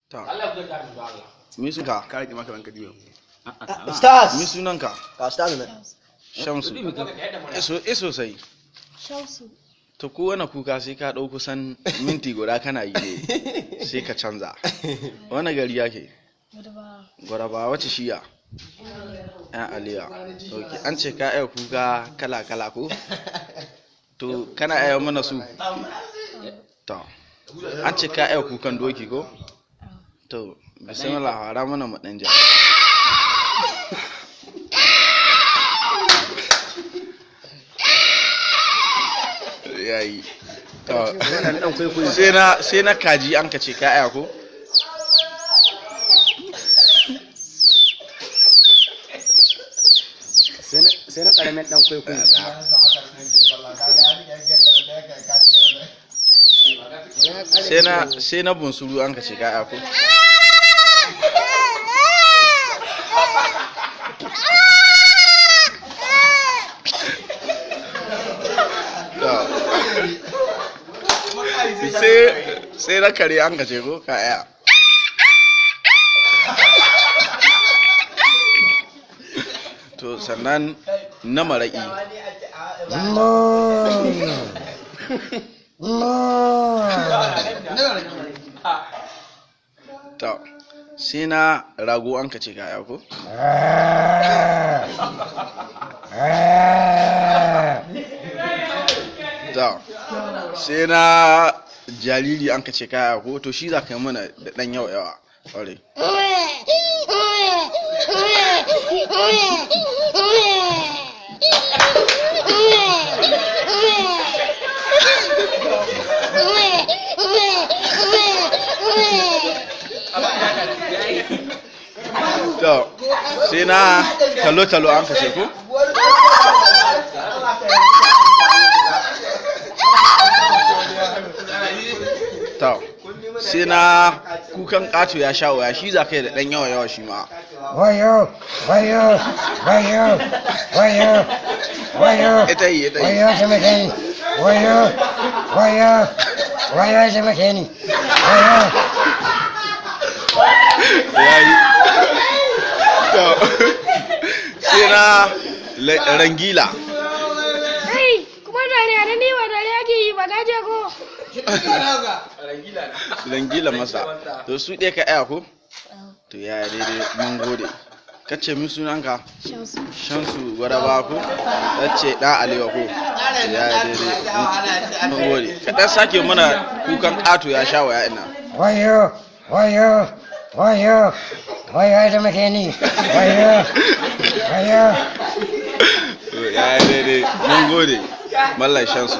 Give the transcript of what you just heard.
Ta. Mi sunka? Ka rike maka ranka diwa. Stars. Mi sunanka? Ga stars nan. Shamsu. Iso sai. Shamsu. To kowane kuka sai ka ɗau kusan minti guda kana yi ne sai ka canza. Wani gari yake? Gwadaba. Gwaraba wace shiya? ‘Yan Aliya. Ok, an ce ka iya kuka kala kala ko? To kana iya mana su? To. An ce ka iya kukan doki ko? To, bismillah fara mana mu ɗan ja. Yayi. To, sai na kaji an ka ce ka iya ko? Sai na karamin dan kwaikwayo. Sai na bunsuru an ka ce ka iya ko? To. Sai na kare an ka ce ko ka iya. To sannan na maraƙi. To sai na rago an ka ce ka iya ko? To sai na jariri an ka ce ka iya ko? To shi za ka yi mana da ɗan yawa yawa. Ƙwarai. To sai na talo-talo an ka ce ko? To sai na kukan ƙato ya sha waya shi za ka yi da ɗan yawa yawa shi ma. Wayo, wayo, wayo, wayo, wayo. Ita yi, ita yi. Wayo taimake ni. Wayo, wayo, wayo taimake ni. Wayo. Yayi. To sai na rangila. Kai, kuma dariya da ni ba dariya ke yi ba na je ko. Rangila masa. To su ɗaya ka iya ko? To ya daidai mun gode. Kace min sunanka? Shamsu. Shamsu Gwaraba ko? Kace ɗan Alewa ko? Ya daidai mun gode. Ka ɗan sake mana kukan ƙato ya sha waya ina. Wayo, wayo, wayo, wayo taimake ni. Wayo, wayo. To ya daidai mun gode. Mallam Shamsu.